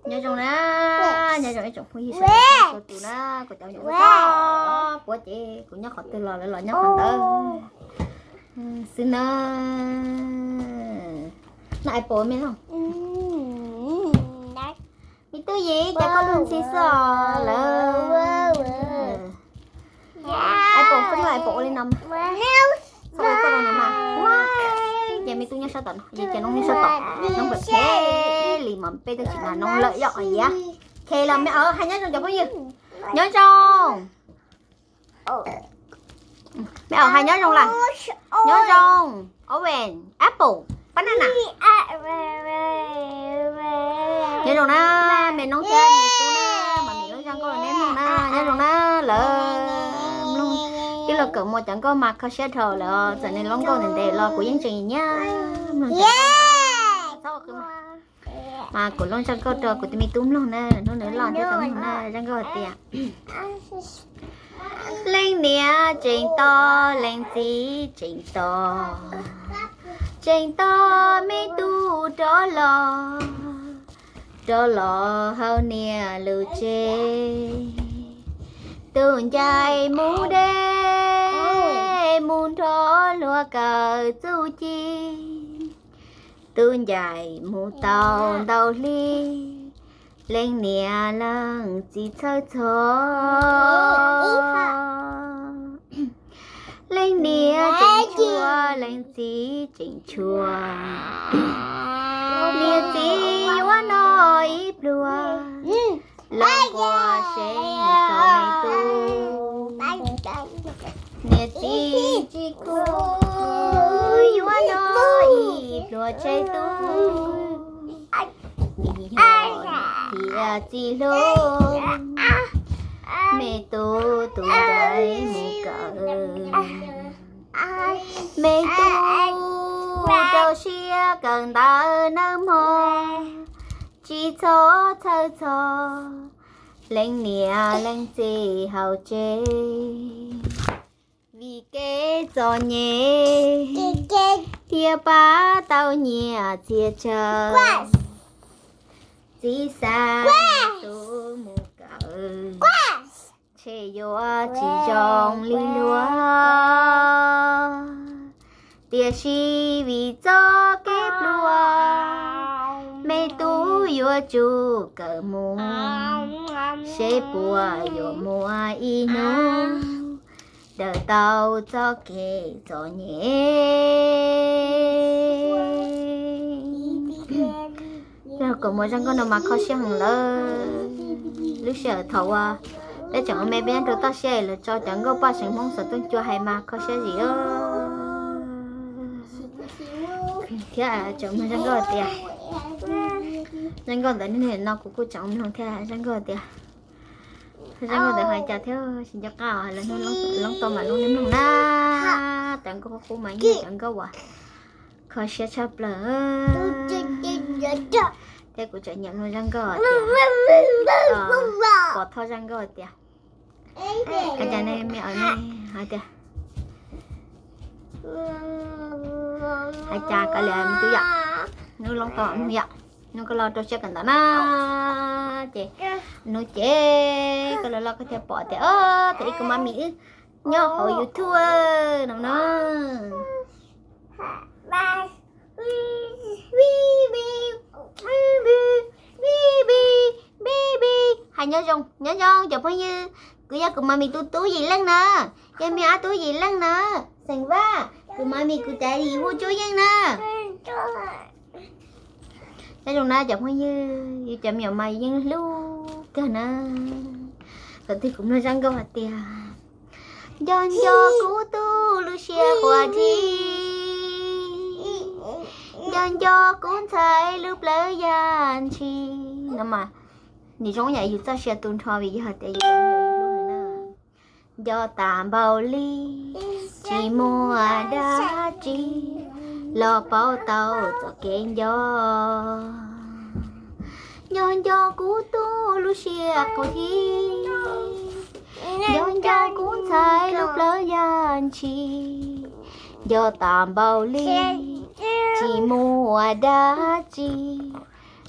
Nyob zoo na, nyob zoo ib tsoom phooj ywg sawv daws txhua tus na, kuv cov me nyuam txog puab ces kuv nyob qhov twg los lawv los nyob qhov ntawd xwb na. Noj apple me no. Me tub Yim, cas koj luag ntxhi xwb os lawm? Apple, koj noj apple ua li no mas. Koj ua koj rau no mas. Ces me tub nyob sab tom no, ces noob nyob sab tom, noob pem phem li mas peb twb tsis mag noob lawm yom, yam. Khe los me, hais nyob zoo cov phooj ywg. Nyob zoo. Me, hais nyob zoo lawm. Nyob zoo. Orange, apple, banana. Nyob zoo na, me noob thiab me tub na, mas me noob zaj nkauj neb mloog na, nyob zoo na lawm. Mloog tij laug Kawm Muas cov nkauj mas kho siab dhau lawm, txawm nws lub nkauj ntev ntev los kuv yeej tseem nyiam mloog. Mas kuv lub zaj nkauj rau kuv tus me tub mloog na, hnub nws loj thiab tau mloog na, zaj nkauj hais tias, leej niam tseem tos, leej txiv tseem tos, tseem tos me tub rov los, rov los hauv niam lub tsev. Tus ncaim mus deb, mus nrog luag kawm txuj ci. Tus ncaim mus tau ntau hli, leej niam leej txiv txhawj txhov. Leej niam tseem tshua, leej txiv tseem tshua. Niam txiv yuav noj ib pluag, los nquas seb txog me tub. Niam txiv tsis khuv, yuav noj ib pluag tseg tub. Vim yog niam txiv hlub, me tub tus ncaim mus kawm. Me tub rau siab kawm ntawv nawb mog, tsis txhob txhawj txhov, leej niam leej txiv hauv tsev. Vim kev txom nyem thiaj pab tau nyiaj txiag tsawg, txiv xa me tub mus kawm, ntshe yuav tsis zoo li luag. Tiam sis vim txoj kev pluag, me tub yuav tsum kawm mus, seb puas yuav muaj ib hnub daws tau txoj kev txom nyem. Yog kom muaj zaj nkauj no mas kho siab heev lawm. Lub sij hawm thaum uas peb tseem ua me peb nyob rau toj siab es lawv tso cov nkauj paj seev Hmoob xov tooj cua hais mas kho siab zim. Thiab tseem muaj zaj nkauj tias, zaj nkauj ntawd niaj hnub no kuv kuj tseem mloog thiab, zaj nkauj tias, zaj nkauj ntawd hais cas thiab tsis nco qab, lawv hnub loob tau mas lub nej mloog na. Cov nkauj qub qub mas yog cov nkauj uas kho siab tshaj plaws. Thiab kuv tseem nyiam mloog zaj nkauj tias, pom thoj zaj nkauj tias, cas nej me os ne hais tias, hais cas koj li me tub yom, hnub loob tau mloog yom, hnub koj los rau siab kawm ntawv na, ces hnub ces koj los los koj thiaj pom tias, o, thaum ub kuv mas me wb nyob hauv YouTube no na. Hais nyob zoo, nyob zoo cov phooj ywg, kuv yog kuv mami tus tub Yim Leej na, yog me ab tub Yim Leej na, xeem Vaj, kuv mami kuv daddy hu Tsuj Yeej na. Nyob zoo na cov phooj ywg, yus cov me nyuam mas yeej hlub kawg na. Thaum twg kuv mloog zaj nkauj hais tias, nco nco kuv tus lub siab quaj dhi, nco nco kuv ntxhais lub plawv yaj ntshis no mas, nws zoo yam yus txoj sia tu nrho vim yog hais tias yus hlub na. Nco tas npaum li, tsis muaj dab tsi los pauv tau txoj kev nco. Nco nco kuv tus lub siab quaj dhi, nco nco kuv ntxhais lub plawv yaj ntshis. Nco tas npaum li, tsis muaj dab tsi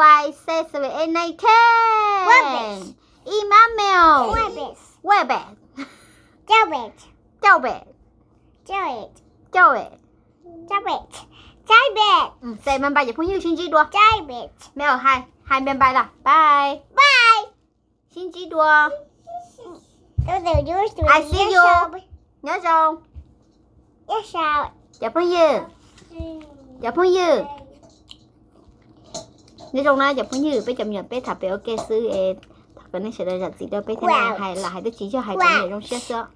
Five, six, seven, eight, nine, ten. Email. Rabbit. Rabbit. Rabbit. Rabbit. Rabbit. Rabbit. Rabbit. Ces npaj npaj cov phooj ywg sib ntsib dua. Rabbit. Meow hais, hais npaj npaj los bye. Bye. Sib ntsib dua. I see you. Nyob zoo. Cov phooj ywg. Cov phooj ywg. Nyob zoo na cov phooj ywg, peb cov me nyuam peb tham pem ua ke xwb es thov kom nej sawv daws zam txim rau peb thiab na, hais los hais twb tsis yog hais kom nej zoo siab xwb.